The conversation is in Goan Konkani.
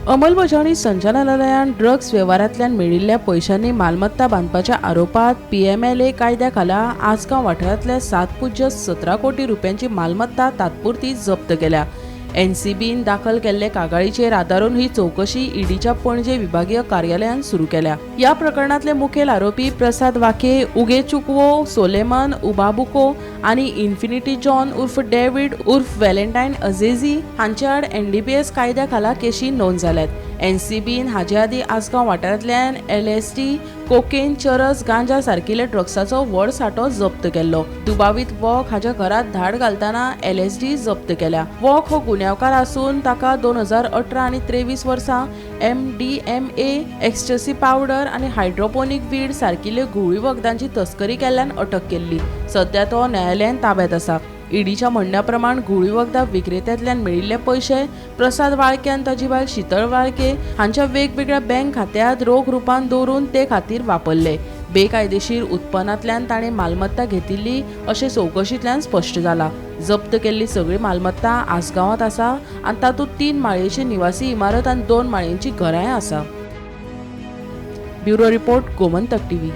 अंमलबजावणी संचालनालयान ड्रग्स वेव्हारांतल्यान मेळिल्ल्या पयशांनी मालमत्ता बांदपाच्या आरोपात पीएमएलए कायद्या खाला आसगांव वाठारांतल्या 7.17 कोटी रुपयांची मालमत्ता तात्पुरती जप्त केल्या. एनसीबीन दाखल केल्ले कागाळीचेर आदारून ही चवकशी ईडीच्या पणजे विभागीय कार्यालयान सुरू केल्या. ह्या प्रकरणांतले मुखेल आरोपी प्रसाद वाके, उगेचुकवो, सोलेमन उबाबुको आनी इन्फिनिटी जॉन उर्फ डेव्हिड उर्फ व्हॅलेंटायन अझेझी हांचे आड एनडीपीएस कायद्या खाला केशी नोंद जाल्यात. एनसीबीन हाचे आदीं आसगांव वाठारांतल्यान एलएसडी, कोकेन, चरस, गांजा सारकिल्ल्या ड्रग्साचो व्हड सांठो जप्त केल्लो. दुबावीत वॉक हाच्या घरात धाड घालतना एलएसडी जप्त केल्या. वॉक हो गुन्यांवकार आसून ताका 2018 आनी 23 वर्सां एमडीएमए, एक्स्टसी पावडर आनी हायड्रोपोनीक वीड सारकिल्ल्या घुंवळी वखदांची तस्करी केल्ल्यान अटक केल्ली. सध्या तो न्यायालयान ताब्यात आसा. ईडीच्या म्हणण्या प्रमाण घुंवळी वखदां विक्रेत्यांतल्यान मेळिल्ले पयशे प्रसाद वाळके आनी ताची बायल शीतळ वाळके हांच्या वेगवेगळ्या बँक खात्यांत रोख रुपान दवरून ते खातीर वापरले. बेकायदेशीर उत्पन्नांतल्यान ताणें मालमत्ता घेतिल्ली अशें चवकशींतल्यान स्पश्ट जाला. जप्त केल्ली सगळी मालमत्ता आसगांवांत आसा आनी तातूंत 3 माळयेची निवासी इमारत आनी 2 माळयेंची घरांय आसा. Bureau report, Gomantak TV.